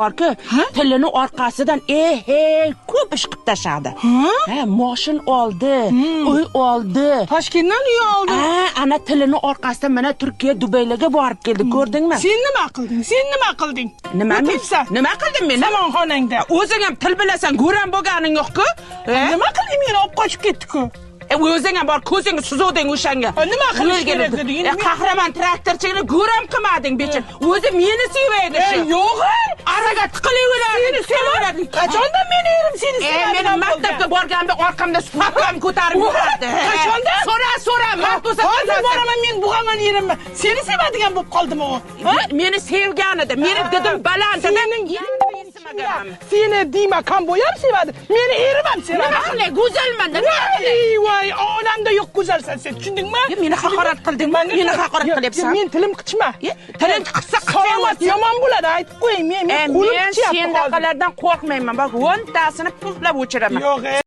Borku, tilini orqasidan ko'p ish qilib tashladi. Ha, moshin oldi, uy oldi. Toshkentdan uy oldi. Ha, ana tilini orqasidan mana Turkiya, Dubaylarga borib keldi, ko'rdingmi? Sen nima qilding? Sen nima qilding? Nima men? O'tiribsan. Nima qildim men? Samonxonangda. O'zing ham til bilasan, go'ram bo'lganing yo'q-ku. Nima qildim men? Olib qochib ketdi-ku. O'zing ham bor, ko'zingni suzuvding o'shanga. Nima qilish kerak edi? Qahramon traktorchini go'ram qilmading bechora. O'zi meni sevaydi shu. Yo'q. Araga tiqilaverardi. Seni sevardi. Qachondan meni erim seni sevadi? Men maktabga borganimda orqamda papkamni ko'tarib yurardi. Qachondan? So'ra, so'ra, mard bo'lsa. Hozir boraman men bug'aman erimni. Seni sevadigan bo'lib qoldimi u? Meni sevgan edi. Meni didim baland edi. Seni Dima Kamboy ham sevadi. Meni erim ham sevadi. Nima qilay, go'zalman. Voy, olamda yo'q go'zalsan sen, tushundingmi? Meni haqorat qilding, meni haqorat qilyapsan. Men tilim qichma. Tiling qitsa qissamat yomon bo'ladi, aytib qo'ying. Men qo'lim qichyapti. Men sendaqalardan qo'rqmayman. Bak, 10 tasini puflab o'chiraman. Yo'q.